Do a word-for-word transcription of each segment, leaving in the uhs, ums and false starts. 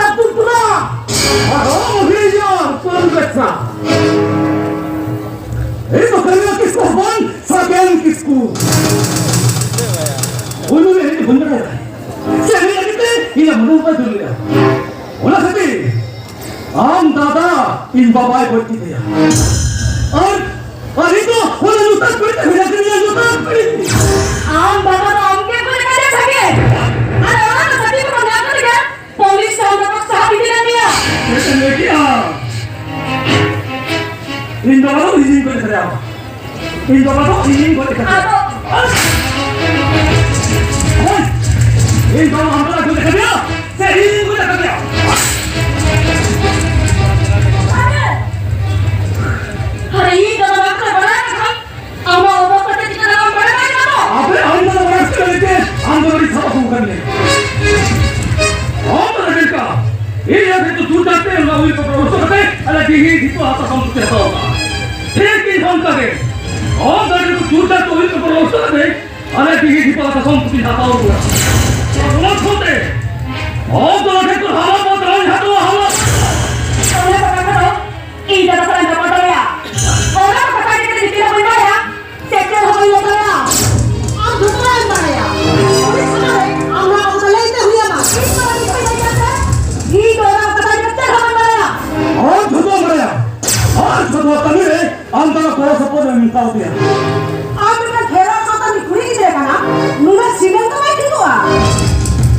ᱟᱹᱛᱩ ᱴᱚᱞᱟ ᱟᱨᱦᱚᱸ ᱦᱩᱭᱩᱜᱼᱟ ᱯᱟᱹᱣᱨᱟᱹ ᱵᱮᱵᱽᱥᱟ᱾ ᱤᱧ ᱫᱚ ᱠᱟᱹᱢᱤᱭᱟ ᱠᱤᱥᱠᱩ ᱦᱚᱯᱚᱱ ᱥᱟᱜᱮᱱ ᱠᱤᱥᱠᱩ᱾ ᱩᱱᱤ ᱩᱱᱤ ᱦᱩᱧ ᱵᱟᱲᱟᱭᱟ᱾ ᱪᱮᱫ ᱞᱟᱹᱜᱤᱫ ᱛᱮ ᱤᱧᱟᱹᱜ ᱢᱚᱱᱮ ᱵᱟᱭ ᱫᱩᱞ ᱞᱮᱫᱟ? ᱚᱱᱟ ᱠᱷᱟᱹᱛᱤᱨ ᱟᱢ ᱫᱟᱫᱟ ᱤᱧ ᱵᱟᱵᱟᱭ ᱜᱚᱡ ᱠᱮᱫᱮᱭᱟ᱾ ᱟᱨ, ᱟᱨ ᱤᱧ ᱫᱚ ᱚᱱᱟ ᱧᱩᱛᱟᱹᱛ ᱠᱩᱲᱤ ᱛᱮ ᱵᱷᱮᱡᱟ ᱠᱮᱫᱮᱭᱟ, ᱧᱩᱛᱟᱹᱛ ᱠᱩᱲᱤ᱾ ᱟᱢ ᱵᱟᱵᱟ ᱫᱚ ᱟᱢ ᱜᱮ ᱜᱚᱡ ᱠᱟᱫᱮᱭᱟ ᱥᱟᱜᱮᱱ᱾ ᱟᱨ ᱚᱱᱟ ᱫᱚ ᱥᱟᱹᱛᱤ ᱠᱚ ᱧᱟᱢ ᱠᱟᱫᱮᱭᱟ᱾ ᱯᱩᱞᱤᱥ ᱥᱟᱶ ᱫᱚᱠᱚ ᱥᱟᱵ ᱤᱫᱤ ᱞᱮᱫ ᱢᱮᱭᱟ᱾ ᱪᱮᱫ ᱮᱢ ᱞᱟᱹᱭ ᱠᱮᱜᱼᱟ? ᱤᱧ ᱵᱟᱵᱟ ᱫᱚ ᱤᱧᱤᱧ ᱜᱚᱡ ᱠᱟᱫᱮᱭᱟ᱾ ᱤᱧ ᱵᱟᱵᱟ ᱫᱚ ᱤᱧᱤᱧ ᱜᱚᱡ ᱠᱟᱫᱮᱭᱟ᱾ ᱟᱫᱚ ᱦᱳᱭ! ᱤᱧ ᱵᱟᱵᱟ ᱟᱢ ᱫᱚ ᱜᱚᱡ ᱠᱟᱫᱮᱭᱟ ᱥᱮ ᱤᱧᱤᱧ ᱜᱚᱡ ᱠᱟᱫᱮᱭᱟ? ᱟᱨᱮ, ᱤᱧ ᱫᱚ ᱵᱟᱝ ᱠᱚ ᱵᱟᱲᱟᱭ ᱠᱟᱱᱟ᱾ ᱟᱢᱟᱜ ᱚᱵᱚᱥᱛᱟ ᱪᱮᱫ ᱪᱤᱠᱟᱹ ᱟᱢ ᱵᱟᱲᱟᱭ ᱵᱟᱭ ᱧᱟᱢᱚᱜ? ᱟᱯᱮ ᱟᱢ ᱫᱚ ᱵᱟᱲᱟᱭ ᱥᱟᱱᱟ ᱞᱮ ᱛᱮ ᱟᱢ ᱫᱚ ᱟᱹᱰᱤ ᱥᱟᱵ ᱟᱹᱜᱩ ᱠᱟᱱ ᱜᱮᱭᱟ᱾ ᱟᱢ ᱫᱚ ᱟᱹᱰᱤ ᱠᱟ᱾ ᱤᱧ ᱟᱨ ᱱᱤᱛᱚᱜ ᱫᱩᱨ ᱫᱟᱨ ᱛᱮ ᱚᱱᱟ ᱩᱭ ᱠᱚ ᱵᱚᱲᱚ ᱦᱚᱪᱚ ᱠᱟᱛᱮ ᱟᱞᱮ ᱰᱤᱦᱤ ᱰᱷᱤᱯᱟᱹ ᱦᱟᱥᱟ ᱥᱚᱢᱯᱚᱛᱤ ᱦᱟᱛᱟᱣ ᱠᱟᱜᱼᱟ᱾ ᱴᱷᱤᱠ ᱤᱧ ᱚᱱᱠᱟ ᱜᱮ᱾ ᱟᱢ ᱫᱚ ᱟᱹᱰᱤ ᱫᱩᱨ ᱫᱟᱨ ᱛᱮ ᱩᱭ ᱠᱚ ᱵᱚᱲᱚ ᱦᱚᱪᱚ ᱠᱟᱛᱮ ᱟᱞᱮ ᱰᱤᱦᱤ ᱰᱷᱤᱯᱟᱹ ᱦᱟᱥᱟ ᱥᱚᱢᱯᱚᱛᱤ ᱦᱟᱛᱟᱣ ᱠᱟᱜᱼᱟ᱾ ᱚᱱᱟ ᱥᱟᱶᱛᱮ ᱟᱢ ᱫᱚ ᱟᱞᱮ ᱴᱷᱮᱱ ᱠᱷᱚᱱ ᱦᱟᱢᱟ ᱵᱚᱫᱚᱞ ᱦᱟᱛᱟᱣᱟ, ᱦᱟᱢᱟ᱾ ᱚᱱᱟ ᱠᱟᱛᱷᱟ ᱫᱚ ᱤᱧ ᱫᱟᱫᱟ ᱥᱟᱞᱟᱜ ᱤᱧ ᱨᱚᱯᱚᱲ ᱫᱟᱲᱮᱭᱟᱜᱼᱟ᱾ ᱚᱱᱟ ᱠᱚ ᱠᱟᱛᱷᱟ ᱤᱫᱤ ᱠᱟᱛᱮ ᱡᱩᱫᱤ ᱵᱟᱹᱧ ᱵᱟᱲᱟᱭᱟ, ᱪᱮᱫ ᱪᱮᱫ ᱦᱚᱸ ᱵᱟᱹᱧ ᱞᱟᱹᱭ ᱫᱟᱲᱮᱭᱟᱜᱼᱟ᱾ ᱟᱢ ᱡᱷᱚᱛᱚ ᱱᱟᱜ ᱮᱢ ᱵᱟᱲᱟᱭᱟ᱾ ᱩᱱᱤ ᱥᱟᱢᱟᱝ ᱨᱮ ᱟᱢ ᱱᱚᱣᱟ ᱠᱚᱫᱚ ᱞᱟᱹᱭ ᱛᱮ ᱦᱩᱭ ᱟᱢᱟ᱾ ᱤᱧ ᱫᱚ ᱟᱹᱰᱤ ᱵᱟᱹᱧ ᱞᱟᱹᱭ ᱠᱟᱱ ᱛᱮ, ᱤᱧ ᱫᱚ ᱚᱱᱟ ᱠᱚ ᱠᱟᱛᱷᱟ ᱤᱫᱤ ᱠᱟᱛᱮ ᱪᱮᱫ ᱦᱚᱸ ᱵᱟᱹᱧ ᱵᱟᱲᱟᱭᱟ᱾ ᱟᱢ ᱡᱷᱚᱛᱚ ᱱᱟᱜ ᱮᱢ ᱵᱟᱲᱟᱭᱟ᱾ ᱟᱢ ᱡᱷᱚᱛᱚ ᱠᱟᱹᱢᱤ ᱨᱮ ᱟᱢ ᱫᱚ ᱜᱚᱲᱚ ᱥᱚᱯᱚᱦᱚᱫ ᱮᱢ ᱢᱮᱛᱟᱣ ᱯᱮᱭᱟ᱾ ᱟᱢ ᱢᱤᱫᱴᱟᱝ ᱠᱷᱮᱨᱣᱟᱲ ᱥᱟᱶᱛᱟ ᱨᱤᱱᱤᱡ ᱠᱩᱲᱤ ᱜᱤᱫᱽᱨᱟᱹ ᱠᱟᱱᱟᱢ, ᱱᱩᱱᱟᱹᱜ ᱥᱤᱵᱤᱞ ᱫᱚ ᱵᱟᱭ ᱴᱷᱤᱠᱚᱜᱼᱟ᱾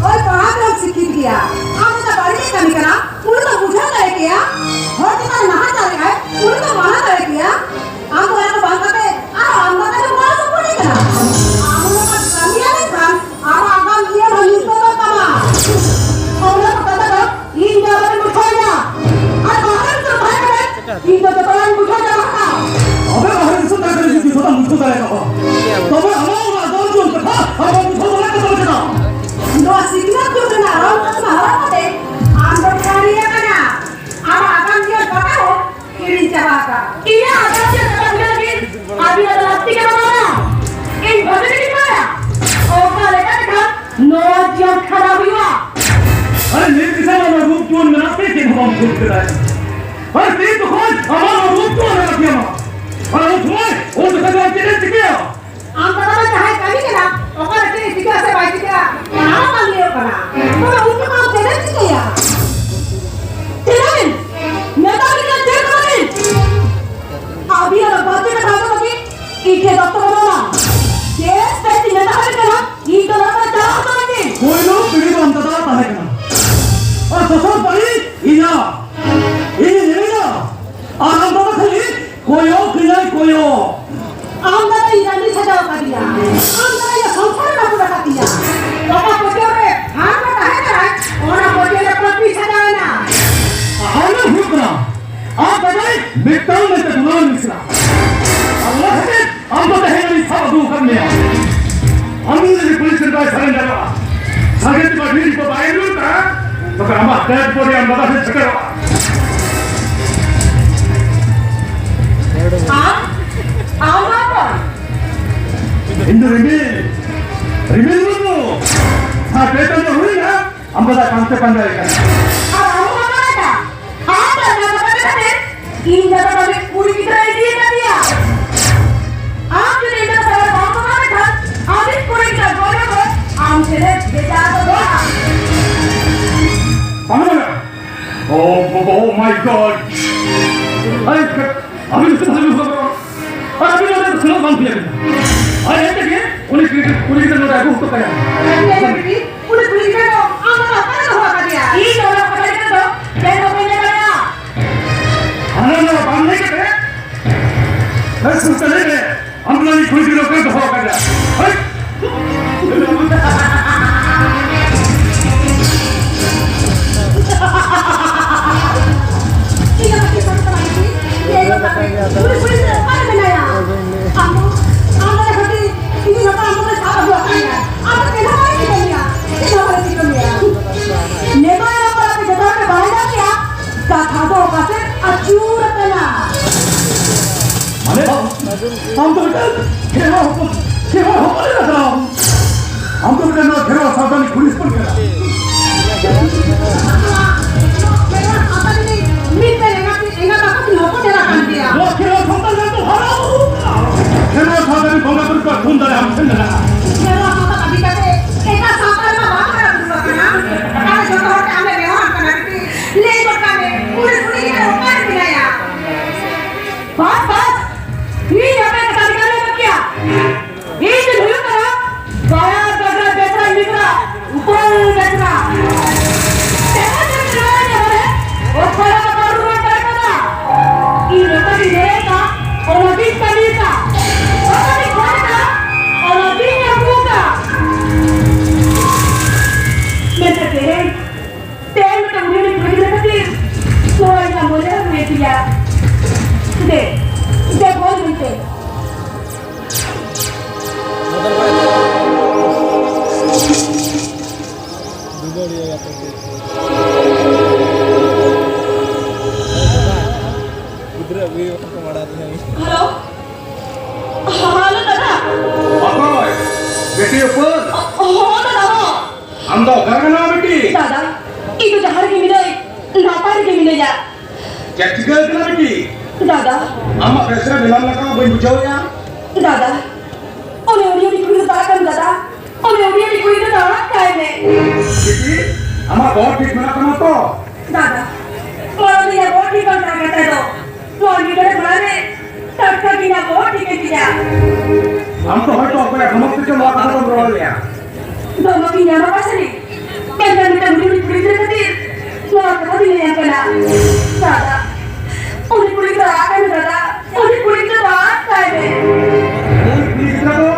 ᱳᱭ ᱯᱟᱲᱦᱟᱣ ᱛᱮᱦᱚᱸᱢ ᱥᱤᱠᱠᱷᱤᱛ ᱜᱮᱭᱟ, ᱟᱢ ᱚᱱᱟ ᱵᱟᱹᱲᱤᱡ ᱮ ᱠᱟᱹᱢᱤ ᱠᱟᱱᱟ, ᱩᱱᱤ ᱫᱚ ᱵᱩᱡᱷᱟᱹᱣ ᱫᱟᱲᱮ ᱠᱮᱭᱟ᱾ ᱦᱚᱲ ᱪᱮᱛᱟᱱ ᱱᱟᱦᱟᱪᱟᱨ ᱮᱫᱟᱭ, ᱩᱱᱤ ᱫᱚ ᱢᱟᱱᱟ ᱫᱟᱲᱮ ᱠᱮᱭᱟ᱾ ᱟᱢ ᱫᱚ ᱚᱱᱟ ᱠᱚ ᱵᱟᱝ ᱠᱟᱛᱮ ᱟᱨ ᱟᱢ ᱫᱚ ᱛᱟᱦᱞᱮ ᱜᱚᱲᱚ ᱥᱚᱯᱚᱦᱚᱫ ᱮ ᱠᱟᱱᱟ᱾ ᱟᱢ ᱚᱱᱟ ᱠᱟᱹᱢᱤᱭᱟ ᱞᱮᱠᱷᱟᱱ ᱟᱢᱟᱜ ᱟᱜᱟᱢ ᱡᱤᱭᱚᱱ ᱦᱚᱸ ᱧᱩᱛ ᱵᱚᱫᱚᱞ ᱛᱟᱢᱟ᱾ ᱚᱱᱟ ᱠᱚ ᱠᱟᱛᱷᱟ ᱫᱚ ᱤᱧ ᱫᱚ ᱟᱞᱚᱢ ᱵᱩᱡᱷᱟᱹᱣᱤᱧᱟ᱾ ᱟᱨ ᱵᱟᱦᱨᱮ ᱫᱤᱥᱚᱢ ᱛᱟᱦᱮᱸ ᱠᱟᱛᱮ ᱤᱧ ᱫᱚ ᱡᱚᱛᱚᱱᱟᱜ ᱤᱧ ᱵᱩᱡᱷᱟᱹᱣ ᱧᱟᱢ ᱟᱠᱟᱫᱟ᱾ ᱟᱯᱮ ᱵᱟᱦᱨᱮ ᱫᱤᱥᱚᱢ ᱛᱟᱦᱮᱸ ᱠᱟᱛᱮ ᱡᱩᱫᱤ ᱡᱚᱛᱚᱱᱟᱜ ᱵᱩᱡᱷᱟᱹᱣ ᱫᱟᱲᱮ ᱠᱟᱜᱼᱟ, ᱛᱚᱵᱮ ᱟᱢᱟᱜ ᱚᱱᱟ ᱟᱫᱚᱢ ᱡᱚᱢ ᱠᱟᱛᱷᱟ ᱟᱢᱟᱜ ᱵᱩᱡᱷᱟᱹᱣ ᱫᱟᱲᱮ ᱠᱟᱜ ᱛᱟᱢᱟ ᱪᱮᱫᱟᱜ? ᱱᱚᱣᱟ ᱥᱤᱠᱷᱱᱟᱹᱛ ᱡᱩᱜᱽ ᱨᱮᱱᱟᱜ ᱨᱚᱝ ᱠᱚ ᱦᱟᱨᱟ ᱠᱟᱛᱮ ᱟᱢ ᱫᱚ ᱠᱷᱟᱹᱲᱤ ᱟᱠᱟᱱᱟ᱾ ᱟᱢᱟᱜ ᱟᱜᱟᱢ ᱡᱤᱭᱚᱱ ᱠᱟᱛᱷᱟ ᱦᱚᱸ ᱦᱤᱲᱤᱧ ᱪᱟᱵᱟ ᱟᱠᱟᱫ᱾ ᱤᱧᱟᱹᱜ ᱟᱜᱟᱢ ᱡᱤᱭᱚᱱ ᱠᱟᱛᱷᱟ ᱩᱭᱦᱟᱹᱨ ᱞᱟᱹᱜᱤᱫ ᱟᱹᱵᱤᱱᱟᱜ ᱫᱚ ᱞᱟᱹᱠᱛᱤ ᱜᱮ ᱵᱟᱹᱱᱩᱜᱼᱟ᱾ ᱤᱧ ᱵᱷᱟᱹᱜᱤ ᱴᱷᱤᱠ ᱤᱧ ᱵᱟᱲᱟᱭᱟ ᱚᱠᱟ ᱞᱮᱠᱟ ᱛᱮᱠᱷᱟᱱ ᱱᱚᱣᱟ ᱡᱤᱭᱚᱱ ᱠᱷᱟᱸᱰᱟᱣ ᱦᱩᱭᱩᱜᱼᱟ᱾ ᱟᱨ ᱱᱤᱛ ᱫᱤᱥᱚᱢ ᱟᱢᱟᱜ ᱨᱩᱯ ᱡᱩᱣᱟᱹᱱ ᱢᱮᱱᱟᱜ ᱛᱮ ᱪᱮᱫ ᱦᱚᱸ ᱵᱟᱢ ᱵᱩᱡᱽ ᱠᱮᱫᱟ᱾ ᱟᱨ ᱛᱤᱥ ᱡᱚᱠᱷᱚᱱ ᱟᱢᱟᱜ ᱨᱩᱯ ᱡᱩᱣᱟᱹᱱ ᱢᱮᱱᱟᱜ ᱛᱟᱢᱟ, ᱟᱨ ᱩᱱ ᱥᱚᱢᱚᱭ ᱩᱱ ᱡᱚᱠᱷᱚᱱ ᱫᱚ ᱟᱢ ᱪᱮᱫ ᱮᱢ ᱪᱤᱠᱟᱹᱭᱟ? ᱟᱢ ᱫᱟᱫᱟ ᱫᱚ ᱡᱟᱦᱟᱸᱭ ᱠᱟᱹᱢᱤ ᱠᱟᱱᱟ, ᱚᱠᱟᱨᱮ ᱪᱮᱫ ᱮ ᱪᱤᱠᱟᱹᱭᱟ ᱥᱮ ᱵᱟᱭ ᱪᱤᱠᱟᱹᱭᱟ, ᱚᱱᱟ ᱦᱚᱸ ᱵᱟᱝ ᱞᱟᱹᱭᱚᱜ ᱠᱟᱱᱟ᱾ ᱛᱚᱵᱮ ᱩᱱ ᱡᱚᱠᱷᱚᱱ ᱟᱢ ᱪᱮᱫ ᱮᱢ ᱪᱤᱠᱟᱹᱭᱟ? ᱪᱮᱫ ᱮᱢ ᱢᱮᱛᱟ ᱞᱤᱧᱟ? ᱪᱮᱫ ᱦᱚᱸ ᱵᱟᱝ᱾ ᱟᱹᱵᱤᱱᱟᱜ ᱫᱚ ᱵᱟᱹᱲᱛᱤ ᱠᱟᱛᱷᱟ ᱫᱚ ᱵᱟᱹᱠᱤ, ᱤᱧ ᱴᱷᱮᱱ ᱚᱠᱛᱚ ᱵᱟᱹᱱᱩᱜᱼᱟ᱾ ᱪᱮᱫ ᱛᱮ ᱪᱤᱱᱛᱟᱹ ᱦᱩᱭᱩᱜ ᱠᱟᱱᱟ? ᱤᱧ ᱫᱚ ᱱᱚᱣᱟ ᱠᱚᱨᱮ ᱪᱟᱞᱟᱣ ᱦᱚᱪᱚ ᱢᱮ᱾ ᱯᱳᱭᱞᱳ ᱯᱤᱲᱦᱤ ᱫᱚ ᱟᱢ ᱫᱟᱫᱟ ᱛᱟᱦᱮᱸ ᱠᱟᱱᱟ᱾ ᱟᱨ ᱫᱚᱥᱟᱨ ᱯᱟᱹᱲᱤ ᱤᱧᱟᱹᱜ᱾ ᱤᱧ ᱧᱮᱞᱮᱫᱟ᱾ ᱟᱨ ᱟᱢ ᱫᱟᱫᱟ ᱠᱷᱟᱹᱞᱤ ᱠᱚᱭᱚᱜ ᱠᱟᱹᱧᱟᱭ ᱠᱚᱭᱚᱜ᱾ ᱟᱢ ᱫᱟᱫᱟ ᱤᱧ ᱨᱟᱹᱱᱤ ᱥᱟᱡᱟᱣ ᱟᱠᱟᱫᱤᱧᱟ᱾ ᱟᱢ ᱫᱟᱫᱟ ᱤᱧᱟᱹᱜ ᱥᱚᱝᱥᱟᱨ ᱮ ᱨᱟᱹᱯᱩᱫ ᱟᱠᱟᱫᱤᱧᱟ᱾ ᱚᱠᱟ ᱯᱟᱹᱛᱭᱟᱹᱣ ᱨᱮ ᱦᱟᱨ ᱠᱚ ᱛᱟᱦᱮᱸ ᱠᱟᱱᱟ, ᱚᱱᱟ ᱯᱟᱹᱛᱭᱟᱹᱣ ᱨᱮ ᱯᱟᱹᱯᱤ ᱥᱟᱡᱟᱣ ᱮᱱᱟ᱾ ᱟᱨ ᱫᱚ ᱦᱩᱭᱩᱜ ᱠᱟᱱᱟ, ᱟᱢ ᱫᱟᱫᱟ ᱢᱤᱫᱴᱟᱝ ᱢᱮᱱᱛᱮ ᱫᱩᱞᱟᱹᱲ ᱢᱤᱥᱨᱟ᱾ ᱟᱨ ᱚᱱᱟ ᱠᱷᱟᱹᱛᱤᱨ ᱟᱢ ᱫᱚ ᱛᱮᱦᱮᱧ ᱩᱱᱤ ᱥᱟᱵ ᱟᱹᱜᱩ ᱟᱠᱟᱫ ᱢᱮᱭᱟ᱾ ᱟᱢ ᱡᱩᱫᱤ ᱯᱩᱞᱤᱥ ᱨᱮ ᱵᱟᱭ ᱥᱟᱨᱮᱱᱰᱟᱨᱚᱜᱼᱟ, ᱥᱟᱸᱜᱮ ᱛᱮ ᱵᱟᱹᱴᱷᱤ ᱠᱚ ᱵᱟᱭ ᱨᱩᱣᱟᱹᱲ ᱠᱟᱜᱼᱟ, ᱛᱚᱵᱮ ᱟᱢᱟᱜ ᱰᱮᱰ ᱵᱚᱰᱤ ᱟᱢ ᱫᱟᱫᱟ ᱴᱷᱮᱱ ᱥᱮᱴᱮᱨᱚᱜᱼᱟ᱾ ᱟᱢ? ᱟᱢ ᱫᱚ ᱚᱠᱚᱭ? ᱤᱧ ᱫᱚ ᱨᱤᱢᱤᱞ, ᱨᱤᱢᱤᱞ ᱢᱩᱨᱢᱩ᱾ ᱥᱟᱛ ᱯᱮ ᱪᱟᱸᱫᱚ ᱦᱩᱭᱱᱟ, ᱟᱢ ᱫᱟᱫᱟ ᱯᱟᱱᱛᱮ ᱯᱟᱸᱡᱟᱭᱮ ᱠᱟᱱᱟ᱾ ᱟᱨ ᱟᱢ ᱦᱚᱸ ᱵᱟᱢ ᱵᱟᱲᱟᱭ ᱠᱟᱱᱟ? ᱟᱢ ᱫᱚ ᱱᱚᱣᱟ ᱠᱟᱛᱷᱟ ᱠᱷᱟᱹᱛᱤᱨ ᱤᱧ ᱫᱟᱫᱟ ᱫᱚ ᱢᱤᱫ ᱠᱩᱲᱤ ᱜᱤᱫᱽᱨᱟᱹᱭ ᱤᱫᱤ ᱟᱠᱟᱫᱮᱭᱟ᱾ ᱟᱢ ᱡᱩᱫᱤ ᱤᱧ ᱫᱟᱫᱟ ᱥᱟᱶ ᱵᱟᱢ ᱥᱚᱢᱟᱱ ᱞᱮᱠᱷᱟᱱ, ᱟᱢᱤᱡ ᱠᱩᱲᱤ ᱜᱤᱫᱽᱨᱟᱹ ᱜᱚᱡ ᱦᱚᱸ ᱟᱢ ᱴᱷᱮᱱᱮ ᱵᱷᱮᱡᱟ ᱫᱚ ᱵᱟᱝ᱾ ᱵᱟᱝ, ᱵᱟᱝ᱾ Oh, oh, oh my God! ᱟᱨᱮ, ᱟᱹᱵᱤᱱ ᱥᱮ ᱵᱷᱟᱜᱮ ᱵᱩᱡᱷᱟᱹᱣ ᱠᱟᱱᱟ᱾ ᱟᱨ ᱟᱹᱵᱤᱱ ᱚᱸᱰᱮ ᱥᱮᱱᱚᱜ ᱵᱟᱝ ᱦᱩᱭ ᱟᱹᱵᱤᱱᱟ᱾ ᱟᱨ ᱮᱱᱛᱮ ᱜᱮ ᱩᱱᱤ ᱠᱩᱲᱤ, ᱠᱩᱲᱤ ᱜᱤᱫᱽᱨᱟᱹ ᱱᱚᱰᱮ ᱟᱹᱜᱩ ᱦᱚᱴᱚ ᱠᱟᱭᱟ᱾ ᱩᱱᱤ ᱠᱩᱲᱤ ᱜᱤᱫᱽᱨᱟᱹ ᱫᱚ ᱟᱢ ᱫᱚ ᱚᱠᱟᱨᱮ ᱫᱚᱦᱚ ᱟᱠᱟᱫᱮᱭᱟ? ᱤᱧ ᱫᱚ ᱚᱱᱟ ᱠᱟᱛᱷᱟ ᱜᱤᱫᱽᱨᱟᱹ ᱫᱚ ᱪᱮᱫ ᱦᱚᱸ ᱵᱟᱹᱧ ᱞᱟᱹᱭ ᱫᱟᱲᱮᱭᱟᱜᱼᱟ᱾ ᱦᱟᱱᱟ ᱱᱚᱣᱟ ᱵᱟᱝ ᱞᱟᱹᱭ ᱠᱟᱛᱮ, ᱵᱮᱥ ᱠᱚᱛᱮ ᱞᱟᱹᱭ ᱢᱮ, ᱟᱢ ᱫᱚ ᱩᱱᱤ ᱠᱩᱲᱤ ᱜᱤᱫᱽᱨᱟᱹ ᱚᱠᱟᱨᱮ ᱫᱚᱦᱚ ᱟᱠᱟᱫᱮᱭᱟ? ᱦᱟᱹᱴ! ᱤᱧ ᱫᱚ ᱠᱟᱹᱴᱤᱡ ᱥᱟᱱᱛᱟᱲ ᱟᱹᱰᱤ ᱤᱭᱟᱹ ᱧᱚᱜ ᱠᱟᱛᱮ, ᱩᱱᱤ ᱠᱩᱲᱤ ᱜᱤᱫᱽᱨᱟᱹ ᱚᱠᱟᱨᱮ ᱢᱮᱱᱟᱭᱟ? ᱟᱢ ᱫᱚ, ᱟᱢ ᱫᱚ ᱠᱟᱹᱴᱤᱡ ᱤᱧ ᱫᱚ ᱟᱢ ᱫᱚ ᱥᱟᱵ ᱟᱹᱜᱩ ᱟᱠᱟᱫᱤᱧᱟ᱾ ᱟᱢ ᱫᱚ ᱪᱮᱫ ᱦᱚᱸ ᱵᱟᱭ ᱪᱤᱠᱟᱹ ᱢᱮᱭᱟ, ᱪᱮᱫ ᱦᱚᱸ ᱵᱟᱭ ᱪᱤᱠᱟᱹ ᱢᱮᱭᱟ᱾ ᱱᱮᱢᱟ ᱮᱱᱟ ᱯᱟᱲᱟ ᱯᱮ ᱡᱚᱛᱚ ᱦᱚᱲ ᱯᱮ ᱵᱟᱲᱟᱭ ᱧᱟᱢ ᱠᱮᱭᱟ, ᱠᱟᱛᱷᱟ ᱫᱚ ᱚᱠᱟ ᱥᱮᱫ ᱟᱹᱪᱩᱨ ᱟᱠᱟᱱᱟ᱾ ᱢᱟᱱᱮ ᱵᱟᱵᱩ, ᱟᱢ ᱫᱚ ᱢᱤᱫᱴᱟᱝ ᱠᱷᱮᱨᱣᱟᱲ ᱦᱚᱯᱚᱱ, ᱠᱷᱮᱨᱣᱟᱲ ᱦᱚᱯᱚᱱ ᱮᱨᱟ ᱠᱟᱱᱟᱢ᱾ ᱟᱢ ᱫᱚ ᱢᱤᱫᱴᱟᱝ ᱱᱚᱣᱟ ᱠᱷᱮᱨᱣᱟᱲ ᱥᱟᱶᱛᱟ ᱨᱤᱱᱤᱡ ᱠᱩᱲᱤ ᱦᱚᱯᱚᱱ ᱠᱟᱱᱟᱢ᱾ ᱢᱤᱫᱴᱮᱱ ᱮᱸᱜᱟᱛ, ᱮᱸᱜᱟᱛ ᱟᱯᱟᱛ ᱦᱚᱯᱚᱱ ᱮᱨᱟ ᱠᱟᱱ ᱜᱮᱭᱟ᱾ ᱱᱚᱣᱟ ᱠᱷᱮᱨᱣᱟᱞ ᱥᱟᱱᱛᱟᱲ ᱜᱟᱲ ᱫᱚ ᱦᱟᱨᱟ ᱵᱩᱨᱩ ᱠᱟᱱᱟ᱾ ᱠᱷᱮᱨᱣᱟᱞ ᱥᱟᱱᱛᱟᱲ ᱵᱚᱸᱜᱟ ᱵᱩᱨᱩ ᱠᱚᱣᱟᱜ ᱛᱷᱩᱢ ᱫᱟᱲᱮ ᱟᱢ ᱴᱷᱮᱱ ᱢᱮᱱᱟᱜᱼᱟ᱾ ᱠᱷᱮᱨᱣᱟᱞ ᱥᱟᱱᱛᱟᱲ ᱵᱟᱹᱜᱤ ᱠᱟᱛᱮ ᱮᱴᱟᱜ ᱥᱟᱶᱛᱟ ᱨᱮᱢᱟ ᱵᱟᱢ ᱦᱟᱨᱟ ᱵᱩᱨᱩ ᱟᱠᱟᱱᱟ᱾ ᱟᱨ ᱡᱚᱛᱚ ᱦᱚᱲ ᱛᱮ ᱟᱢᱮ ᱵᱮᱣᱦᱟᱨ ᱠᱟᱱᱟ᱾ ᱠᱟᱹᱴᱤᱡ ᱞᱟᱹᱭ ᱜᱚᱫ ᱠᱟᱜ ᱢᱮ, ᱩᱱᱤ ᱠᱩᱲᱤ ᱜᱤᱫᱽᱨᱟᱹ ᱚᱠᱟ ᱨᱮ ᱢᱮᱱᱟᱭᱟ? ᱵᱟᱥ, ᱵᱟᱥ, ᱤᱧ ᱟᱯᱮ ᱠᱟᱛᱷᱟ ᱞᱮᱠᱟ ᱞᱮ ᱵᱟᱹᱜᱤᱭᱟ᱾ ᱤᱧ ᱫᱚᱧ ᱦᱩᱭᱩᱜ ᱠᱟᱱᱟ ᱵᱟᱭᱟᱨ ᱵᱟᱜᱽᱨᱟ ᱵᱮᱥᱨᱟ ᱢᱤᱥᱨᱟ ᱩᱯᱟᱹᱞ ᱵᱮᱥᱨᱟ᱾ ᱛᱮᱦᱮᱧ ᱫᱚ ᱱᱚᱣᱟ ᱡᱟᱭᱜᱟ ᱨᱮ ᱚᱠᱚᱭ ᱦᱚᱸ ᱵᱟᱠᱚ ᱨᱩᱣᱟᱹᱲ ᱫᱟᱲᱮ ᱠᱟᱫᱟ᱾ ᱤᱧ ᱚᱠᱟᱛᱤᱧ ᱧᱮᱞᱮᱫ ᱠᱟᱱ, ᱚᱱᱟ ᱜᱤᱧ ᱠᱟᱹᱢᱤᱭᱮᱫᱟ᱾ ᱚᱠᱟᱛᱤᱧ ᱠᱷᱚᱡ ᱠᱟᱱ, ᱚᱱᱟ ᱜᱤᱧ ᱟᱹᱜᱩ ᱠᱟᱜ᱾ ᱢᱮᱱᱠᱷᱟᱱ ᱛᱮᱦᱮᱧ ᱛᱮᱦᱮᱧ ᱢᱤᱫᱴᱟᱝ ᱦᱩᱰᱤᱧ ᱠᱩᱲᱤ ᱜᱤᱫᱽᱨᱟᱹ ᱠᱷᱟᱹᱛᱤᱨ ᱱᱚᱣᱟ ᱤᱧᱟᱜ ᱢᱚᱱᱮ ᱨᱮ ᱦᱩᱭ ᱛᱤᱧᱟ᱾ ᱫᱮ, ᱫᱮ, ᱵᱚᱞ ᱢᱮᱱᱛᱮ᱾ ᱜᱤᱫᱽᱨᱟᱹ ᱟᱹᱜᱩᱭᱮ ᱵᱟᱠᱷᱟᱱ ᱠᱚ ᱢᱟᱲᱟᱝ ᱨᱮ᱾ ᱦᱮᱞᱳ, ᱦᱮᱞᱳ ᱫᱟᱫᱟ᱾ ᱚᱠᱚᱭ? ᱵᱤᱴᱤ ᱩᱯᱟᱹᱞ? ᱦᱚᱸ ᱫᱟᱫᱟ, ᱦᱚᱸ᱾ ᱟᱢ ᱫᱚ ᱚᱠᱟ ᱨᱮ ᱢᱮᱱᱟᱢᱟ ᱵᱤᱴᱤ? ᱫᱟᱫᱟ, ᱤᱧ ᱫᱚ ᱡᱟᱦᱟᱸ ᱨᱮᱜᱮ ᱢᱤᱱᱟᱹᱧ, ᱱᱟᱯᱟᱭ ᱨᱮᱜᱮ ᱢᱤᱱᱟᱹᱧᱟ᱾ ᱪᱮᱫ ᱪᱤᱠᱟᱹ ᱟᱠᱟᱱᱟ ᱵᱤᱴᱤ? ᱫᱟᱫᱟ᱾ ᱟᱢᱟᱜ ᱵᱮᱥ ᱨᱮ ᱢᱮᱱᱟᱢ ᱞᱮᱠᱟ ᱢᱟ ᱵᱟᱹᱧ ᱵᱩᱡᱷᱟᱹᱣᱮᱫᱼᱟ᱾ ᱫᱟᱫᱟ, ᱚᱱᱮ ᱩᱱᱤ ᱩᱱᱤ ᱠᱩᱲᱤ ᱫᱚ ᱛᱟᱦᱮᱸ ᱠᱟᱱ ᱫᱟᱫᱟ, ᱚᱱᱮ ᱩᱱᱤ ᱩᱱᱤ ᱠᱩᱲᱤ ᱫᱚ ᱛᱟᱦᱮᱸ ᱠᱟᱭ ᱢᱮ᱾ ᱵᱤᱴᱤ, ᱟᱢᱟᱜ ᱵᱚᱦᱚᱜ ᱴᱷᱤᱠ ᱢᱮᱱᱟᱜ ᱛᱟᱢᱟ ᱛᱚ? ᱫᱟᱫᱟ, ᱢᱟᱲᱟᱝ ᱤᱧᱟᱹᱜ ᱵᱚᱦᱚᱜ ᱴᱷᱤᱠ ᱵᱟᱝ ᱛᱟᱦᱮᱸ ᱠᱟᱱ ᱛᱟᱭ ᱫᱚ, ᱱᱚᱣᱟ ᱢᱤᱫ ᱜᱷᱟᱹᱲᱤᱡ ᱢᱟᱲᱟᱝ ᱨᱮ ᱴᱟᱴᱠᱟ ᱜᱮ ᱤᱧᱟᱹᱜ ᱵᱚᱦᱚᱜ ᱴᱷᱤᱠ ᱮᱱ ᱛᱤᱧᱟ᱾ ᱟᱢ ᱫᱚ ᱦᱚᱭᱛᱚ ᱚᱠᱚᱭᱟᱜ ᱫᱷᱚᱢᱚᱠ ᱛᱮᱪᱚ ᱱᱚᱣᱟ ᱠᱟᱛᱷᱟ ᱫᱚᱢ ᱨᱚᱲ ᱞᱮᱜᱼᱟ᱾ ᱫᱷᱚᱢᱚᱠ ᱤᱧ ᱧᱟᱢ ᱟᱠᱟᱫ ᱥᱟᱹᱨᱤ, ᱢᱮᱱᱠᱷᱟᱱ ᱢᱤᱫᱴᱟᱝ ᱦᱩᱰᱤᱧ ᱠᱩᱲᱤ ᱜᱤᱫᱽᱨᱟᱹ ᱠᱷᱟᱹᱛᱤᱨ ᱱᱚᱣᱟ ᱠᱟᱛᱷᱟ ᱫᱚᱧ ᱞᱟᱹᱭᱟᱢ ᱠᱟᱱᱟ᱾ ᱫᱟᱫᱟ, ᱩᱱᱤ ᱠᱩᱲᱤ ᱜᱤᱫᱽᱨᱟᱹ ᱨᱟᱜ ᱠᱟᱱᱟ ᱫᱟᱫᱟ, ᱩᱱᱤ ᱠᱩᱲᱤ ᱜᱤᱫᱽᱨᱟᱹ ᱨᱟᱜ ᱠᱟᱭ ᱢᱮ᱾ ᱩᱱᱤ ᱠᱩᱲᱤ ᱜᱤᱫᱽᱨᱟᱹ ᱫᱚ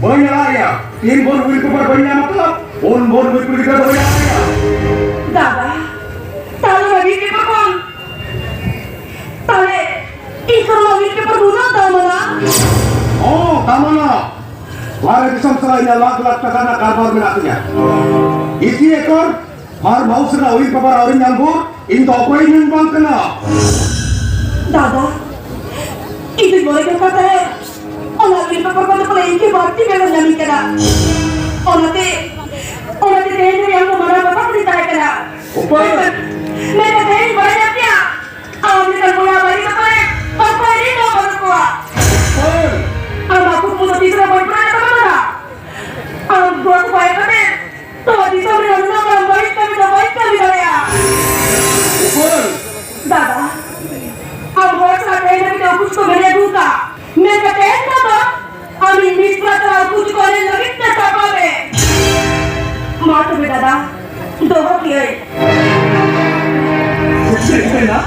ᱵᱟᱹᱧ ᱟᱲᱟᱜ ᱮᱭᱟ᱾ ᱛᱤᱱ ᱵᱷᱳᱨ ᱦᱩᱭ ᱠᱚᱯᱟᱨ ᱵᱟᱹᱧ ᱧᱟᱢ ᱟᱠᱟᱫᱟ, ᱩᱱ ᱵᱷᱳᱨ ᱦᱩᱭ ᱠᱩᱲᱤ ᱜᱤᱫᱽᱨᱟᱹ ᱫᱚ ᱵᱟᱹᱧ ᱟᱲᱟᱜ ᱮᱭᱟ᱾ ᱫᱟᱫᱟ, ᱛᱟᱦᱞᱮ ᱵᱷᱟᱹᱜᱤ ᱜᱮ ᱛᱚᱠᱷᱚᱱ᱾ ᱛᱟᱦᱞᱮ ᱤᱧ ᱠᱚ ᱱᱚᱣᱟ ᱢᱤᱫ ᱯᱮᱯᱟᱨ ᱫᱚ ᱩᱱᱟᱹᱜ ᱫᱟᱢ ᱟᱱᱟ? ᱦᱚᱸ, ᱫᱟᱢ ᱟᱱᱟ᱾ ᱵᱟᱦᱨᱮ ᱫᱤᱥᱚᱢ ᱥᱟᱞᱟᱜ ᱤᱧᱟᱹᱜ ᱞᱟᱠᱷ ᱞᱟᱠᱷ ᱴᱟᱠᱟ ᱨᱮᱱᱟᱜ ᱠᱟᱨᱵᱟᱨ ᱢᱮᱱᱟᱜ ᱛᱤᱧᱟ᱾ ᱤᱥᱤ ᱮᱠᱚᱨ ᱯᱷᱟᱨᱢ ᱦᱟᱣᱩᱥ ᱨᱮᱱᱟᱜ ᱩᱭᱤᱞ ᱯᱮᱯᱟᱨ ᱟᱹᱣᱨᱤᱧ ᱧᱟᱢ ᱵᱷᱳᱨ, ᱤᱧ ᱫᱚ ᱚᱠᱚᱭ ᱤᱧ ᱵᱟᱝ ᱠᱟᱱᱟ᱾ ᱫᱟᱫᱟ, ᱤᱧ ᱫᱚᱧ ᱢᱚᱱᱮ ᱠᱟᱱ ᱛᱟᱦᱮᱸᱫ, ᱚᱱᱟ ᱩᱭᱤᱞ ᱯᱮᱯᱟᱨ ᱠᱚᱫᱚ ᱯᱟᱞᱮ ᱤᱧ ᱜᱮ ᱵᱟᱹᱲᱛᱤ ᱵᱮᱲᱟ ᱧᱟᱢᱤᱧ ᱠᱟᱱᱟ᱾ ᱚᱱᱟᱛᱮ, ᱚᱱᱟᱛᱮ ᱛᱮᱦᱮᱧ ᱫᱚ ᱟᱢ ᱫᱚ ᱢᱟᱱᱟᱣ ᱵᱟᱛᱟᱣ ᱠᱟᱛᱮᱧ ᱛᱟᱦᱮᱸ ᱠᱟᱱᱟ᱾ ᱩᱯᱟᱹᱞ! ᱢᱮᱱᱠᱷᱟᱱ ᱛᱮᱦᱮᱧ ᱵᱟᱲᱟᱭ ᱧᱟᱢ ᱠᱮᱫᱼᱟ, ᱟᱢ ᱞᱮᱠᱟᱱ ᱵᱚᱭᱦᱟ ᱵᱟᱹᱜᱤ ᱠᱟᱛᱮ ᱚᱠᱚᱭ ᱨᱮᱱ ᱦᱚᱸ ᱵᱟᱹᱱᱩᱜ ᱠᱚᱣᱟ᱾ ᱩᱯᱟᱹᱞ! ᱟᱢᱟᱜ ᱠᱩᱠᱢᱩ ᱫᱚ ᱛᱤᱥ ᱨᱮᱦᱚᱸ ᱵᱟᱹᱧ ᱯᱩᱨᱟᱹᱣ ᱛᱟᱢᱟ ᱫᱟᱫᱟ᱾ ᱟᱢ ᱜᱚᱲᱚ ᱵᱟᱭ ᱠᱟᱛᱮ ᱛᱚ ᱫᱤᱥᱚᱢ ᱨᱮ ᱱᱩᱱᱟᱹᱜ ᱢᱟᱨᱟᱝ ᱵᱟᱹᱲᱤᱡ ᱠᱟᱹᱢᱤ ᱫᱚ ᱵᱟᱹᱧ ᱠᱟᱹᱢᱤ ᱫᱟᱲᱮᱭᱟᱜᱼᱟ᱾ ᱩᱯᱟᱹᱞ! ᱫᱟᱫᱟ, ᱟᱢ ᱦᱚᱲ ᱥᱟᱞᱟᱜ ᱛᱮᱦᱮᱧ ᱫᱷᱟᱹᱵᱤᱡ ᱛᱮ ᱩᱠᱩ ᱪᱩᱠᱩ ᱢᱮᱱᱮ ᱟᱹᱜᱩ ᱟᱠᱟᱫ, ᱢᱮᱱᱠᱷᱟᱱ ᱛᱮᱦᱮᱧ ᱫᱚ ᱟᱢᱤᱧ ᱢᱤᱥᱨᱟ ᱥᱟᱞᱟᱜ ᱩᱠᱩ ᱪᱩᱠᱩ ᱮᱱᱮᱡ ᱞᱟᱹᱜᱤᱫ ᱛᱮ ᱥᱟᱯᱲᱟᱣ ᱢᱮ᱾ ᱢᱟ ᱛᱚᱵᱮ ᱫᱟᱫᱟ, ᱫᱚᱦᱚ ᱠᱮᱜᱼᱟᱹᱧ᱾ ᱪᱮᱫ ᱮᱢ ᱢᱮᱱᱟ?